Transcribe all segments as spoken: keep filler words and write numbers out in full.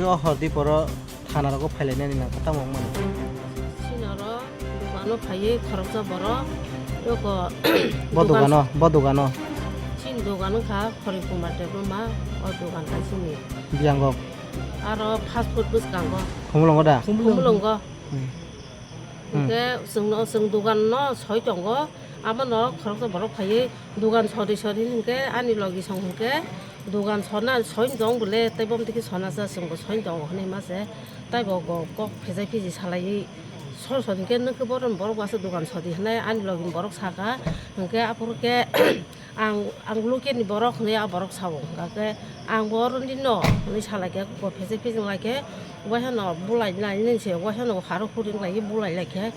O hordi poro thana rogo phailainani nangkha tamo wngmani. Chini oro dogano phaiwi khoroksa borok yoko bo dukan dogano, bo dogano. Chini dogan wngkha Khori Kumar Debbarma, o dogan kha chini. Biyango. Aro fast food bwskango. Khumulwngo da? Khumulwngo. Hmm. Hmm. Hwnkhe chwngno, chwng doganno soi tongo, abono khoroksa borok phaiwi dogan sori sori hwnkhe ani logi song hwnkhe dogan sona soi tong bole tei bom tiki sona cha chwngbo soi tongo hwnwi ma se tei bo go kok phejai phiji salaiwi sor sor hwnkhe nokhe bohrokni borok bo aswk dogan sodi hwnwi ani logi borok saka hwnkhe aphuru khe Ang, ang lukeni borok hwnwi a borok sao, hwnkha khe ang bo oroni no hwnwi sa lai khe, kok phejai phejeng lai khe, waisa no bulai nai nini se, waisa no haro huri wng lai bulai lai khe,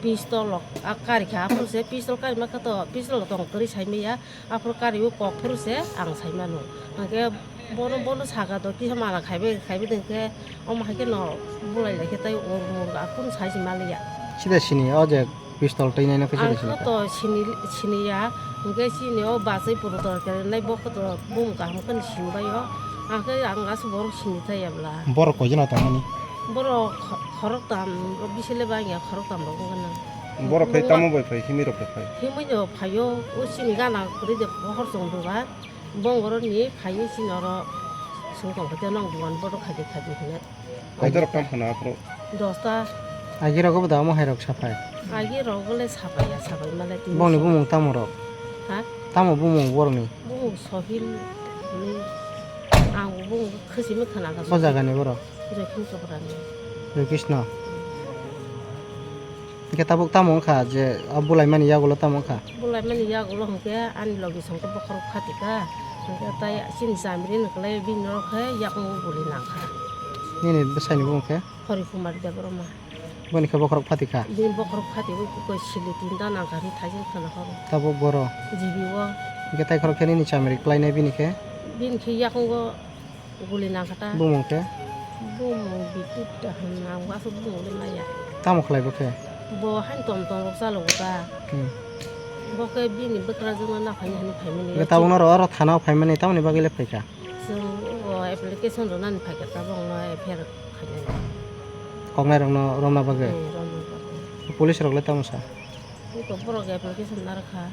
pistol rok a kari kha, aphuru se pistol kari ma khe to, pistol rok tong kwrwi sai manya, aphuru kari o kok phuru se ang sai mano, hwnkhe bono, bono saka to kisa mala khaibai, khaibai tong khe, omo hai khe no bulai lai khe tei ur mur a kunu sai se maliya. Sida sini o je. Pistol twi naina khe Ang sida sini kha. To sini, sini ya, hwnkhe chini o bachai puro tor khe nai bo khe to bumung kaham khe sini bai o. Ang khe ang aswk borok sini thai ya bwla. Borok koi jona tongmani? Borok kho-, khorok tam, bisele bang ya khorok tam rok wngkha na. Borok khai tamo bai phai, himwi rok khai phai? Himwi no phai o, o chini gana kwrwi de hor chong duga. Bong oro ni phai o chini oro sung tong khe te nong dugan borok khai de khai de hwnwi. Kaitorok tam khna aphuru? Dosta. Agi rogo bo da omo hai rok saphai? Agi rogo le saphai ya, saphai male tini. Bongni bumung tamo rok? Ha? Tamo bumung borokni? Bumung Sohil ni, ang bumung khasi me khna kha. O jaga ni borok? Joy Kishno Chopra ni. Joy Kishno. Hwnkhe tabuk tamo wngkha je o bulaimani yagulo tamo wngkha? Bulaimani yagulo hwnkhe ani logi songkhe bokhorok phatika, hwnkhe tai chini chamiri ni kwlai bini norok khe yakung guli nangkha. Nini bwsaini bumung khe? Hori Kumar Debbarma. Boni khe bokhorok phatika? Bini bokhorok phatika koi sili tinta nangkha hwnwi thaijwk khna horo. Tabuk boro? Jibi o. Hwnkhe tai khorok khe nini chamiri kwlainai bini khe? Bini khe yakungo Guli nangkha ta. Bumung khe? Bumung Bitu da hwn, ang bo aswk bumung le maya. Tamo khlai bo khe? Bo hain tom tom rok chalo ta. Hmm. Bo khe bini bwkrajwk no naphani hwnwi phaimani. Hwnkhe tabuk no oro thana o phaimani tamoni bagwi le phaikha? Chwng o application rwnani phaikha tabuk no F I R khainani. Koknai rok no romna bagwi? Hmm, romna bagwi. Police rok le tamo sa? Eko borok application narwkha.